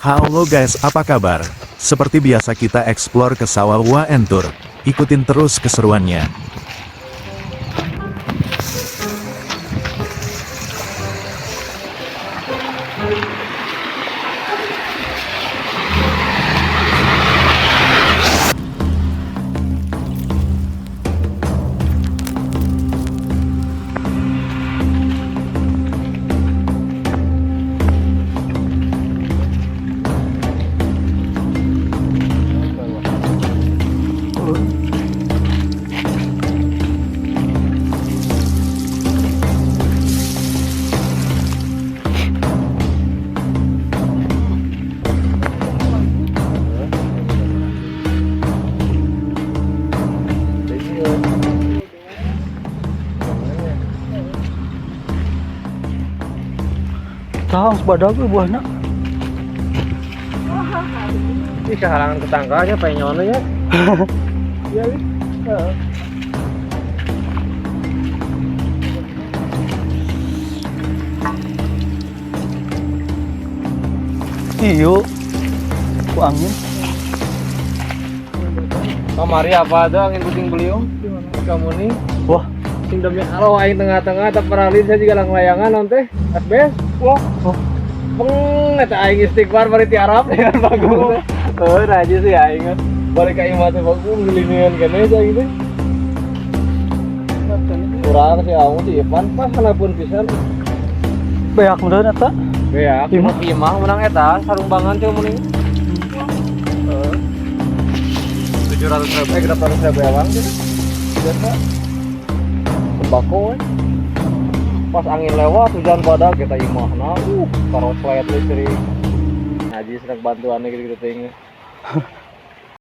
Halo guys, apa kabar? Seperti biasa kita explore ke sawah Waentur. Ikutin terus keseruannya. Tahu sebadak buahnya. Ih, kehalangan ketangganya pengen ya. Iya, heeh. Iyo. Ku angin. Kamari apa ada angin puting beliung? Kamu nih. Wah. Sing demi Allah aing tengah-tengah tak peralin saya juga lang layangan nanti. SBS. Wah. Oh. Peng eta aing istighfar bari tiarap dengan bagus. Heuh, najis sih aing. Balik ka imah teh bagus ngelinian kene aja gitu. Kurang sih aku sih Ipan pas kenapun pisan. Beak meureun eta. Beak. Imah. Imah menang eta sarung bangan ceu mending. Heeh. 700 ribu, 800 ribu ewang gitu. Biasa. Sembako we. Pas angin lewat hujan badak kita imahna, karoslet listrik. Najis rek bantuannya gitu-gitu ting.